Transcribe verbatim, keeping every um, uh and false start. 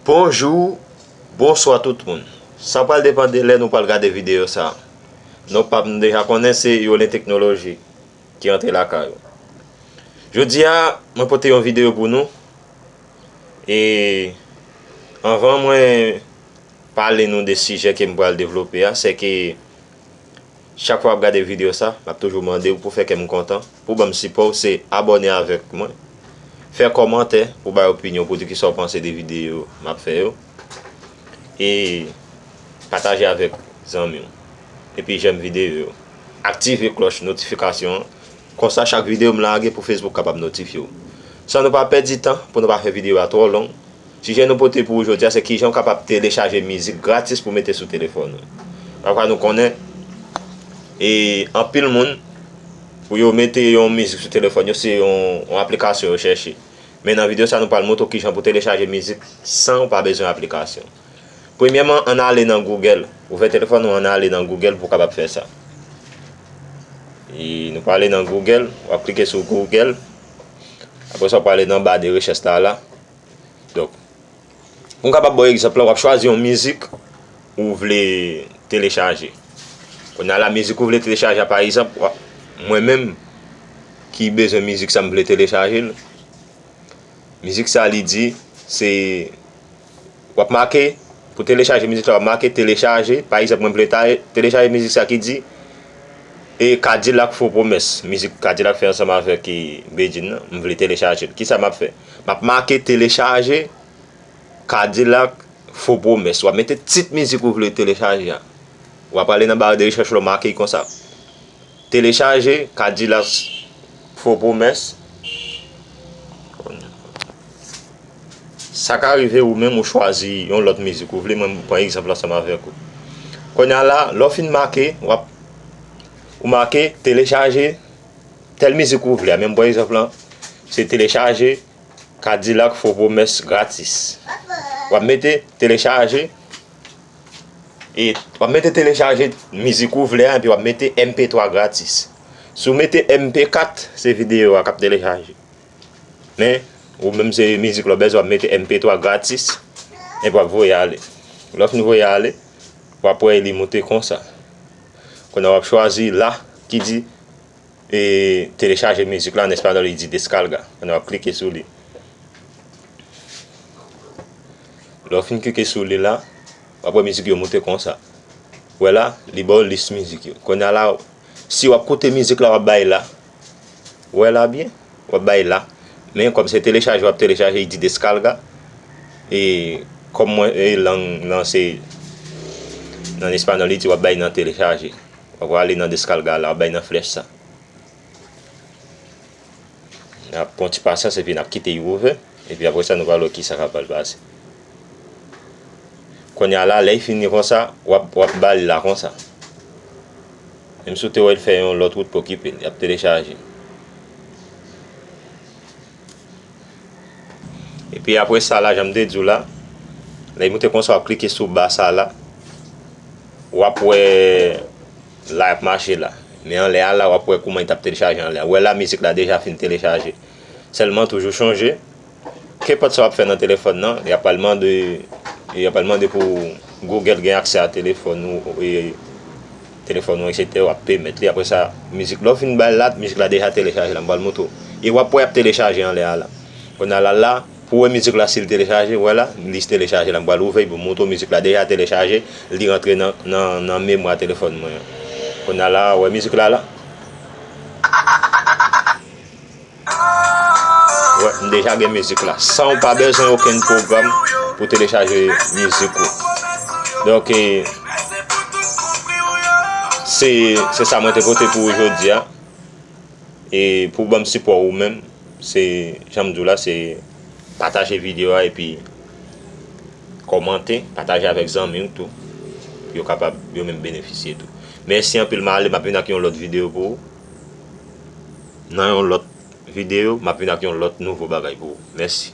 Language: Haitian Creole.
Bonjou, bonswa tout moun. Sa pral depann de lè nou pral gade videyo sa. Non pa m, nou deja konnen, se Yolin Teknoloji ki antre lakay ou. Jodi a, mwen pote yon videyo pou nou. E anvan mwen pale nou de sijè ke m pral devlope a, se ke chak fwa w ap gade videyo sa, m ap toujou mande w pou fè kè m kontan, pou ban m sipò w, se abòne avèk mwen, fè kòmantè pou bay opinyon, pou di kisa w panse de videyo m ap fè yo, e pataje avèk zanmi w, epi jèm videyo yo, aktive klòch notifikasyon an, konsa chak videyo m lage pou Facebook kapab notifye w. San nou pa pèdi tan, pou nou pa fè videyo a twò long, sijè nou pote pou ou jodi a, se kijan w kapab telechaje mizik gratis pou mete sou telefòn ou. Pafwa nou konnen, e anpil moun, pou yo mete yon mizik sou telefòn yo, se yon, yon aplikasyon yo chèche. Men nan videyo sa, nou pral montre w kijan pou telechaje mizik san w pa bezwen aplikasyon. Premyèman, ann ale nan Google. Ouvè telefòn ou, ann ale nan Google pou w kapab fè sa. E nou prale nan Google, w ap klike sou Google. Apre sa, w prale nan ba de rechèch la, la. Donk, pou m kapab ba w egzanp la, w ap chwazi yon mizik ou vle telechaje. Kounye a la, mizik ou vle telechaje a, pa egzanp, w ap, mwen menm ki bezwen mizik sa, m vle telechaje l. Mizik sa, li di, se, w ap make, pou telechaje mizik la, w ap make telechaje. Pa egzanp, mwen vle ta-, telechaje mizik sa ki di, e Kadilak Fo Pwomès. Mizik Kadilak fè ansanm avèk, e, Bedjine nan. M vle telechaje l. Kisa m ap fè? M ap make telechaje Kadilak Fo Pwomès. W ap mete tit mizik ou vle telechaje a. W ap ale nan ba de rechèch la, w make konsa. Telechaje Kadilak Fo Pwomès. Sa ka rive ou menm ou chwazi yon lòt mizik ou vle, mwen m pran egzanp la ansanm avèk ou. Kounye a la, lè w fin make, w ap, ou make telechaje tèl mizik ou vle a. Men m pran egzanp lan, se telechaje Kadilak Fo Pwomès gratis. W ap mete telechaje, e w ap mete telechaje mizik ou vle a, epi w ap mete M P twa gratis. Si w mete M P kat, se videyo a k ap telechaje. Men, ou menm se mizik la w bezwen, w ap mete M P twa gratis, epi w ap voye ale. Lè w fin voye ale, w ap wè li moute konsa. Kounye a w ap chwazi la, ki di, e telechaje mizik la, an espanyòl, li di descarga. Kounye a w ap klike sou li. Lè w fin klike sou li la, w ap wè mizik yo moute konsa. Wè la, li ba w lis mizik yo. Kounye a la, si w ap koute mizik la, w ap bay la. Wè la byen, w ap bay la. Men kòm se telechaje w ap telechaje, li di descarga. E kòm mwen, e lang lan se nan espanyòl, li di w ap bay nan telechaje. W ap ale nan descarga la, w ap bay nan flèch sa. N ap pran ti pasyans epi n ap kite l ouvè. Epi apre sa, nou pral wè kisa k ap pral pase. Kounye a la, lè l fini konsa, w ap, w ap ba l la konsa. Menm si w te wè l fè yon lòt wout, pa okipe l, l ap telechaje. Epi apre sa la, jan m te di w la, lè l moute konsa, w ap klike sou ba sa la. W ap wè la, l ap mache la. Men anlè a la, w ap wè kouman li t ap telechaje anlè a. Ou wè la, mizik la deja fin telechaje. Sèlman toujou chonje, kenpòt sa w ap fè nan telefòn nan, y ap pral mande, y ap pral mande pou Google gen aksè a telefòn ou, e telefòn ou, etsetera, w ap pèmèt li. Apre sa, mizik, lè w fin ba l la, mizik la deja telechaje la, m pral montre w. E w ap wè y ap telechaje anlè a la. Kounye a la, la, pou w wè mizik la, si l telechaje, wè la, li telechaje la, m pral ouvè l pou m montre w mizik la deja telechaje, li rantre nan, nan, nan memwa telefòn mwen an. Kounye a la, wè mizik la, la. Wè, m deja gen mizik la. San w pa bezwen okenn pwogram pou telechaje mizik ou. Donk, e, se, se sa mwen te pote pou ou jodi a. E pou ban m sipò ou menm, se, jan m di w la, se pataje videyo a epi kòmante, pataje avèk zanmi w tou, pou yo kapab yo menm benefisye tou. Mèsi anpil, m ale, m ap vin ak yon lòt videyo pou ou. Nan yon lòt videyo, m ap vin ak yon lòt nouvo bagay pou ou. Mèsi.